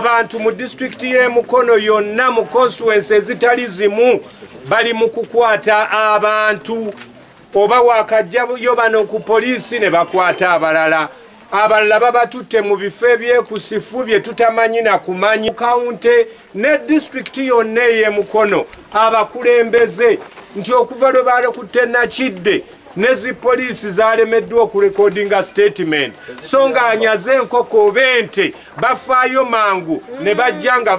Abantu mu disitulikiti y'e Mukono yonna mu constituency ezitali zimu bali mu kukwata abantu, oba wakajjayo bano ku poliisi ne bakwata abalala. Abalala babatutte mu bifo ebyekusifu bye tutamanyi na kumanyi. Kawunti ne disitulikiti yonna ey'e Mukono abakulembeze nti okuva lwe bakutte Nakidde ne zi poliisi zalemeddwa okurekodinga statement, so nga anyaze enkoko oba ente bafaayo mangu ne bajja nga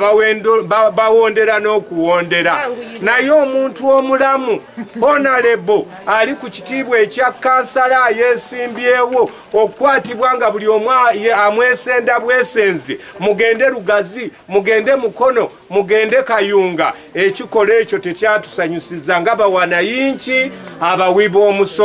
bawondera n'okuwondera. Naye omuntu omulamu honorable ali ku kitiibwa ekya kansala ayeesimbyewo okukwatibwa nga buli omu amwesenda bwesenzi, mugende Lugazi, mugende Mukono, mugende Kayunga. Ekikolwa ekyo tekyatusanyusiza nga bawanayinki abawi b'omusolo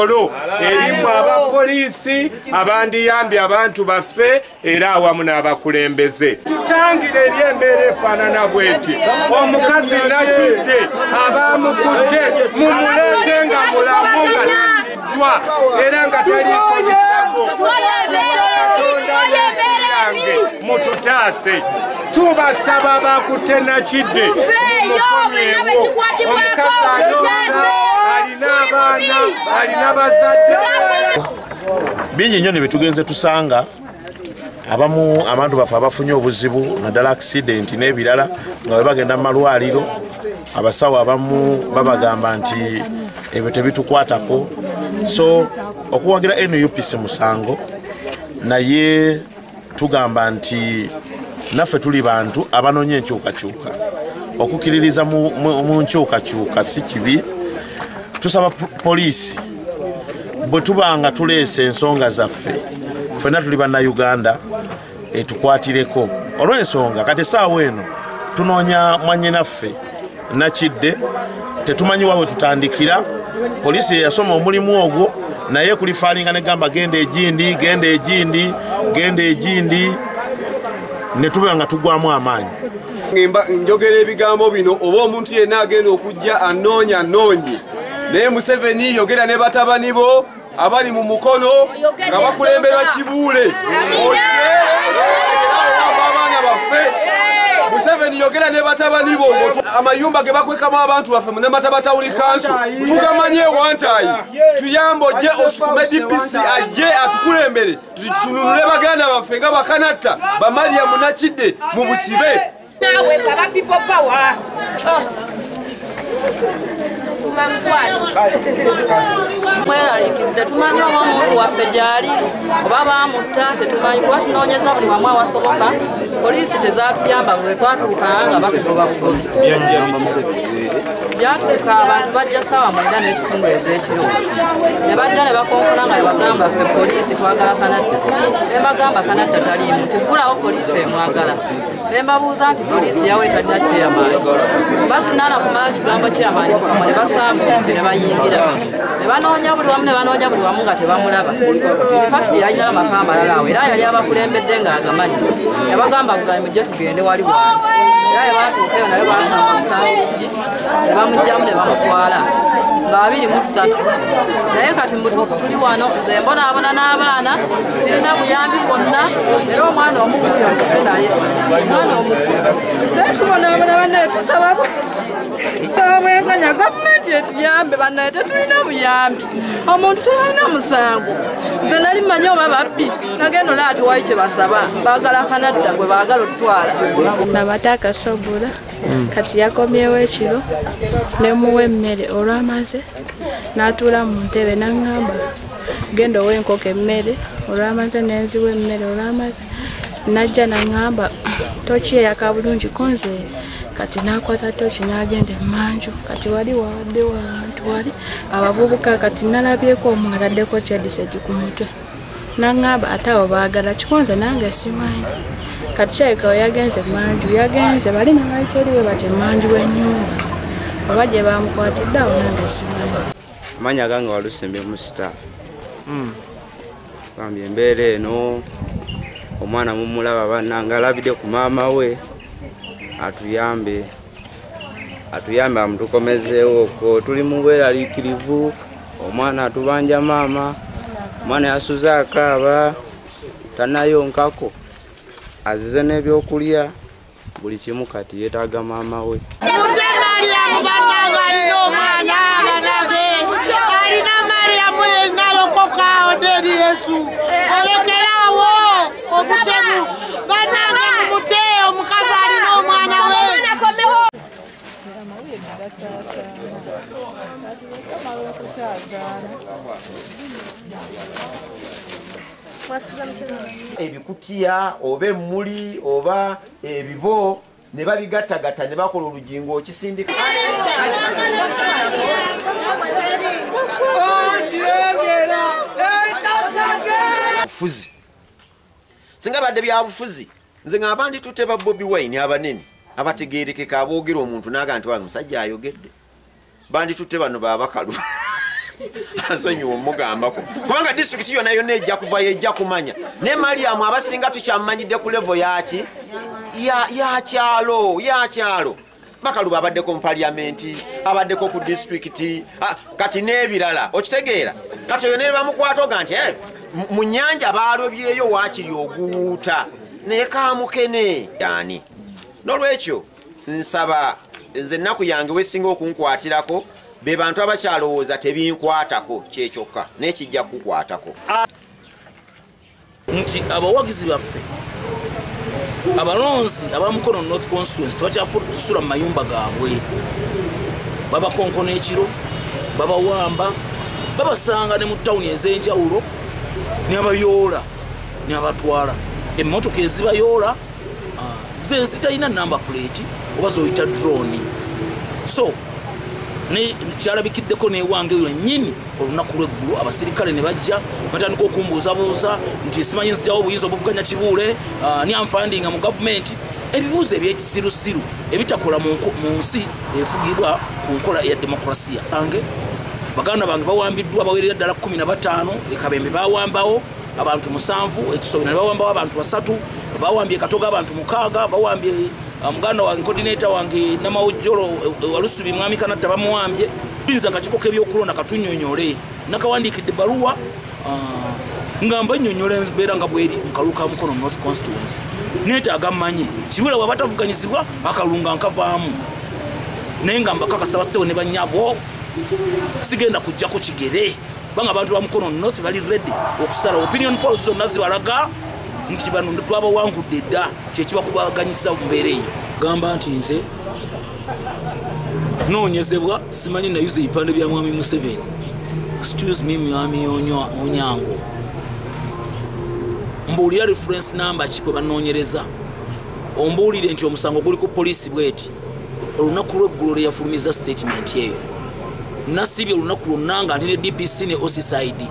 erimu abapoliisi abandiyambye abantu baffe era awamu n'abakulembeze. Tutangire eri embeera efaanana bweti. Omukazi Nakidde abamukutte mumuleete nga mulamu nga tattiddwa era nga taliiko bisago. Katonda n'ensi yange mututaase. Tubasaba bakutte Nakidde mumukomyewo. Omukazi ayonsa, alina abaana, alina bazadde. Bingi nnyo ne byetugenze tusanga abamu abantu baffe abafunye obuzibu naddala accident n'ebirala nga bwe bagenda mu malwaliro, abasawo abamu babagamba nti ebyo tebitukwatako. So okuwagira NUP si musango, naye tugamba nti naffe tuli bantu abanoonya enkyukakyuka. Okukkiririza mu nkyukakyuka si kibi. Tusaba poliisi bwe tuba nga tuleese ensonga zaffe, ffenna tuli bannayuganda, etukwatireko olw'ensonga kati essaawa eno tunoonya mwannyinaffe Nakidde, tetumanyi wa we tutandikira. Poliisi eyasoma omulimu ogwo naye kulifaalinga negamba genda egindi, genda egindi, genda egindi, ne tuba nga tugwamu amaanyi. Njogera ebigambo bino oba omuntu yenna agenda okujja anoonya anoonye, naye Museveni yogera ne batabani bo abali mu Mukono nga bakulemberwa Kibuule, ojje owamba abaana baffe. Museveni yogera ne batabani bo, amayumba ge bakwekamu abantu baffe mu Namataba Town Council tugamanye ewantayi. Tuyambe ojje osukume DPC ajje atukulembere, tununule baganda baffe nga bakanatta Bamariyamu Nakidde mu busibe. Nawe baba people power. Mweraliikirivu, tetumanyi oba omuntu waffe gy'ali oba baamutta, tetumanyi kuba tunoonyeza buli wamu awasoboka. Poliisi tezaatuyamba bwe twatuuka nga batugoba bugobi. Byatuuka abantu bajja 9:45 ez'ekiro ne bajja ne bakonkona nga bebagamba ffe poliisi twagala Kanatta. Ne mbagamba Kanatta taliimu, tuggulawo poliisi emwagala. Ne mbabuuza nti poliisi yawe talina chairman. Basinaana kumala kigambo chairman kukamwa ne basamba oluggi ne bayingira. Ne banoonya buli wamu, ne banoonya buli wamu nga tebamulaba. In fact yalina amaka amalala awo era yali abakulembedde ng'agamanyi. Yabagamba bugambi mujje tugende wali wano. Era bwe baatuuka eyo nayo basamba omusango oluggi ne bamuggyamu ne bamutwala nga 23. Naye kati mu butuufu tuli wano, nze mbonaabona n'abaana, sirina buyambi bwonna, era omwana omukulu nzize naye omwana omukulu. Naye tubonaabona bannaye, tusaba bwenkanya gavumenti etuyambe bannaye, tetulina buyambi. Omuntu teyalina musango. Nze nali mmanyi oba babbi, nagenda olaba tewali kye basaba, baagala Kanatta gwe baagala otutwala. Nabate akasobola kati yakomyewo ekiro nemuwa emmere, olwamaze n'atuula mu ntebe n'aŋŋamba genda owe enkoko emmere, olwamaze nenziwa emmere, olwamaze najja n'aŋŋamba toki eyaka bulungi konze. Kati n'akwata toki n'agenda emmanju, kati wali wawaddewo abantu wali abavubuka, kati nalabyeko omu nga taddeko kyedisegi ku mutwe, n'aŋŋamba ate abo baagala kikonze nange simanyi. Kati kirabika we yagenze emmanju, yagenze bali ne bayita eri we bati emmanju w'ennyumba oba gye bamukwatidde awo nange simanyi. Amannya gange Walusembe Musita. Bambi embeera eno omwana mumulaba bannange alabidde ku maama we, atuyambe atuyambe amutukomezeewoko. Tuli mu bweraliikirivu, omwana atubanja maama, omwana yasuze akaaba, tanayonkako, azize n'ebyokulya. Buli kimu kati yeetaaga maama we. Mute Mariamu bannange alina omwana bannange alina Mariamu yenna alokoka oderi Yesu olekerawo obutemu bannange mumute omukazi alina omwana we. Ebikutiya oba emmuli oba ebibo ne babigattagatta ne bakola olujingo okisindika. Bufuzi singa badde bya bufuzi nze ngamba ndi tuteba Bobi Wine abanene abategeerekeka aboogera omuntu n'aga nti wange musajja ayogedde banditutte bano babakalu ansonyiwa omugambako kubanga disitulikiti yonna yonna ejja kuvayo ejja kumanya ne Mariamu abasinga tukyamumanyidde ku levo yaki yakyalo yakyalo Bakaluba abaddeko mu paliyamenti abaddeko ku disitulikiti kati n'ebirala okitegeera kati oyo ne bamukwata oga nti mu nnyanja baalobyeyo waakiri oguwuuta naye kamukene yani. N'olwekyo nsaba nze ennaku yange wesinga okunkwatirako be bantu abakyalowooza tebinkwatako kyekyokka naye kijja kukukwatako. Nti abawagizi baffe abalonzi aba Mukono North Constituency tebakyasula mu mayumba gaabwe, babakonkona ekiro, babawamba, babasanga ne mu tawuni ez'enjawulo ne abayoola ne abatwala. Emmotoka ezibayoola ze zitalina number plate oba zoyita drone. So ne kyalabikiddeko n'ewange yennyini olunaku lw'eggulo abasirikale ne bajja batandika okumbuuzabuuza nti simanyi nzigyawo obuyinza obuvuganya Kibuule ni amfundinga mu gavumenti, ebibuuzo ebyekisirusiru ebitakola mu nsi efugibwa ku nkola ya demokrasiya. Ange baganda bange bawambiddwa bawerera ddala 15 e Kabembe bawambawo abantu 7, ekisobera ne bawambawo abantu 3, bawambye Katoga abantu 6, bawambye muganda wange coordinator wange Namawojjolo Walusubi Mwami Kanatta bamuwambye. Binza akakiiko k'ebyokulonda katunnyonnyole nakawandiikidde ebbaluwa ngamba nnyonnyola embeera nga bweri mu kalulu ka Mukono North Constituency. Neetaaga mmanye Kibuule bw'aba tavuganyizibwa akalunga nkavaamu, naye nga mbakakasa bassebo ne bannyabo sigenda kujjako kigere kubanga abantu ba Mukono North bali ready okusala. Opinion polls zonna zibalaga nti bano twabawangudde dda, kyekibakubaganyisa mu mbeera eyo. Gamba nti nze noonyezebwa simanyi nayuza ebipande bya Mwami Museveni. Excuse me Mwami Onyango, mbuulira reference number ki kwe banoonyereza, ombuulire nti omusango guli ku poliisi bweti. Olunaku lw'eggulo lwe yafulumiza statement eyo nasibye olunaku lwonna nga ndi ne DPC ne OCCID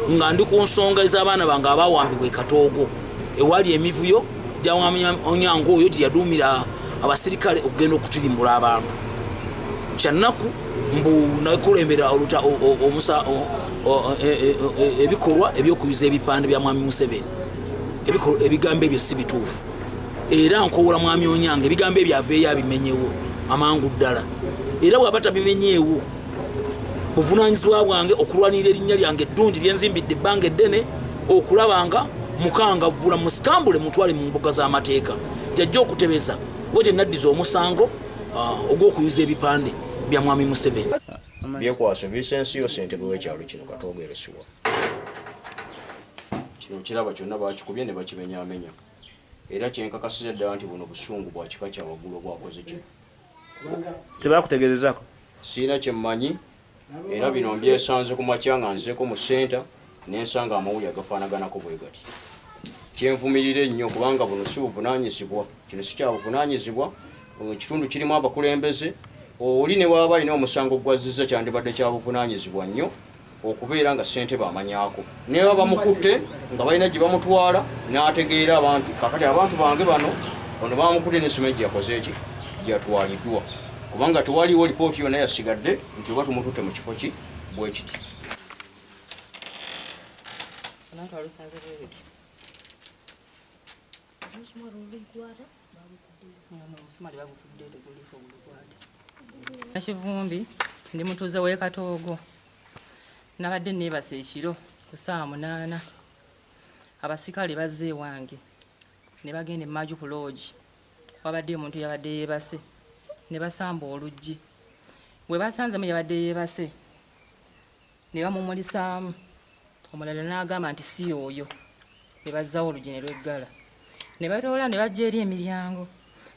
nga ndi ku nsonga ez'abaana bange abawambibwa e Katoogo ewali emivuyo gya Mwami Onyango oyo gye yaduumira abasirikale okugenda okutirimbula abantu. Kyannaku mbu nakulembera ebikolwa ebyokuyuza ebipande bya Mwami Museveni. Ebigambo ebyo si bituufu era nkowola Mwami Onyango ebigambo ebyo aveeyo abimenyewo amangu ddala, era bw'aba tabimenyeewo buvunaanyizibwa bwange okulwanirira erinnya lyange eddungi lyenzimbidde ebbanga eddene okulaba nga mukangavvula musikambule mutwale mu mbuga z'amateeka jajja okutebeza we gye naddiza omusango ogw'okuyuza ebipande bya Mwami Museveni. Byekwaso Vincent ssentebe w'ekyalo kino Katoogo Erusiwa. Kino kiraba kyonna bakikubye ne bakimenyaamenya era kyenkakasiza ddala nti buno busungu bwa kika kya waggulu obwakoze kino. Tebakutegeerezaako? Siina kye mmanyi era bino mbyesanze ku makya nga nzeeko mu ssenta n'ensanga amawulire agafaanaganako bwe gati. Kyenvumirira ennyo kubanga buno si buvunaanyizibwa, kino si kya buvunaanyizibwa. Ekitundu kirimu abakulembeze, oli ne waaba alina omusango gwazizza kyandibadde kya buvunaanyizibwa nnyo okubeera nga ssentebe amanyaako. Ne baba bamukutte nga balina gye bamutwala n'ategeera abantu. Kaakati abantu bange bano ono bamukutte n'essomero gye yakoze eki gyatwaliddwa kubanga tewaliwo lipooti yonna yasigadde nti oba tumututte mu kifo ki bwe kiti. Nakivumbi ndi mutuuze w'e Katoogo. Nabadde neebase ekiro ku ssaawa 8 abasikale bazze ewange ne bagenda emmaju ku loogi Wabadde omuntu yabadde yeebase ne basamba oluggi. Bwe basanzemu yabadde yeebase ne bamumulisaamu, omulala n'agamba nti si oyo, ne bazzawo oluggi ne lweggala. Ne batoola ne bajja eri emiryango.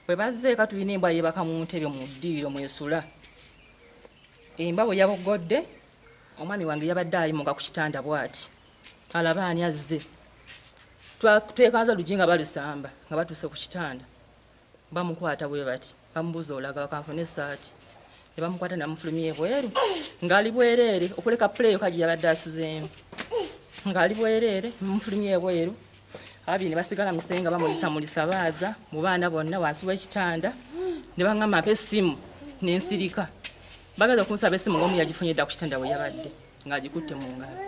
Bwe bazza eka tulina embwa yeebaka mu ntebe mu ddiiro mwesula. Embwa bwe yabogodde, omwami wange yabadde ayimuka ku kitanda bw'ati, alaba ani azze. Twekanza oluggi nga balusamba nga batuuse ku kitanda. Bamukwata bwe bati, bamubuuza olaga bakanfune essaati. Ne bamukwata ne bamufulumya ebweru ng'ali bwereere okuleka puleyo kagi yabadde asuzeemu. Ng'ali bwereere bamufulumya ebweru, ababiri ne basigala musenga bamulisamulisa baaza mu baana bonna wansi w'ekitanda ne baŋŋamba mpa essimu ne nsirika. Bagenda okunsaba essimu ng'omu yagifunye dda ku kitanda we yabadde ng'agikutte mu ngalo.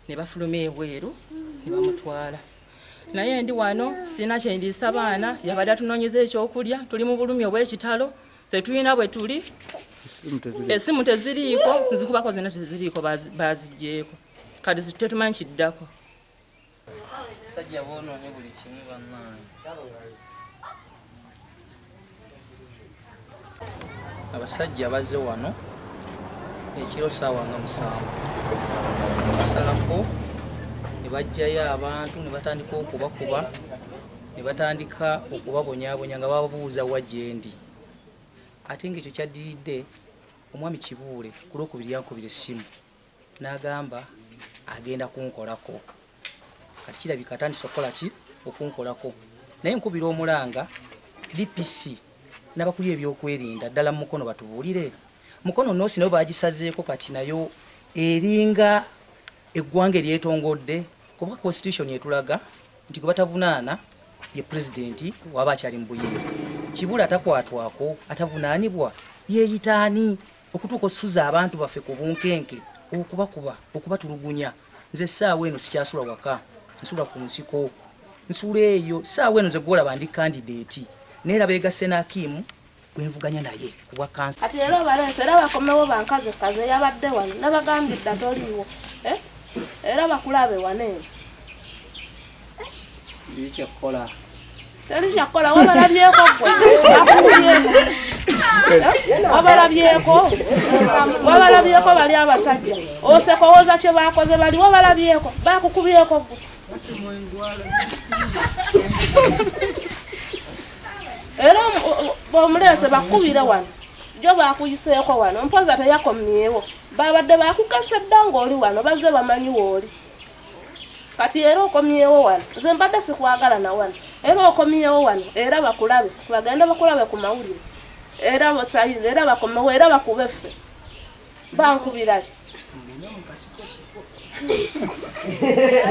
Ne bafuluma ebweru ne bamutwala. Naye ndi wano sirina kye ndiisa baana, yabadde atunoonyeza ekyokulya, tuli mu bulumi obw'ekitalo, tetulina bwe tuli, essimu teziriiko, nzikubako zonna teziriiko baaziggyeko. Kati tetumanyi kiddako. Abasajja boonoonye buli kimu bannange. Abasajja bazze wano ekiro ssaawa nga 7 basalako ne bajjayo abantu ne batandika okubakuba ne batandika okubabonyaabonya nga bababuuza wa gye ndi. Ate ng'ekyo kyaddiridde omwami Kibuule ku Lwokubiri yankubira essimu n'agamba agenda kunkolako. Kati kirabika atandise okukola ki? Okunkolako. Naye nkubira omulanga DPC n'abakulira ebyokwerinda ddala mu Mukono batubuulire. Mukono North nayo baagisazeeko kati nayo eringa eggwanga eryetongodde kuba constitution etulaga nti gwe batavunaana ye pulezidenti waba akyali mu buyinza. Kibuule atakwatwako atavunaanibwa yeeyita ani okutuuka osuza abantu baffe ku bunkenke okubakuba okubatulugunya. Nze essaawa eno sikyasula waka, nsula ku nsiko, nsula eyo. Ssaawa eno nze gw'olaba ndi kandideeti naye era beegasse n'Akimu gwe nvuganya naye ku bwa kansa. Kati era obalense era bakomewo bankazekaze yabadde wano nabagambye dda toliiwo, era bakulabe wano eno. Teri Teri kyakukola, wabalabyeko ggwe, bakukubyeko. Wabalabyeko, wabalabyeko bali abasajja. Osekowooza kye baakoze bali wabalabyeko, bakukubyeko ggwe. Era omuleese bakubire wano, jo bakuyiseeko wano, mpoza teyakomyewo. Babadde bakukese dda ng'oli wano, bazze bamanyi w'oli. Kati era okomyewo wano, nze mbadde sikwagala na wano. Era okomyewo wano, era bakulabe, bagenda bakulabe ku mawulire. Era basayire, era bakomewo, era bakube ffe. Bankubira ki?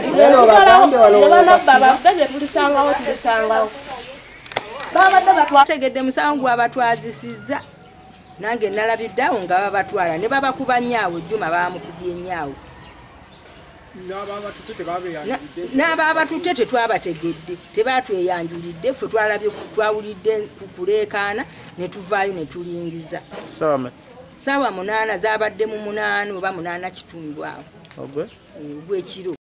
Nze nsigalawo, ne banabba baffe bye tulisangawo tulisangawo. Babadde Tegedde musango gwabatwazisizza nange nalabiddeawo nga babatwala ne babakuba nnyo Juma baamukubye nnyo. N'abaabatutte tetwabategedde, tebatweyanjulidde, ffe twalabye twawulidde kuleekaana ne tuvaayo ne tulingiza. Ssaawa 8 zaabadde mu 8 oba 8:15 awo. Ogw'ekiro.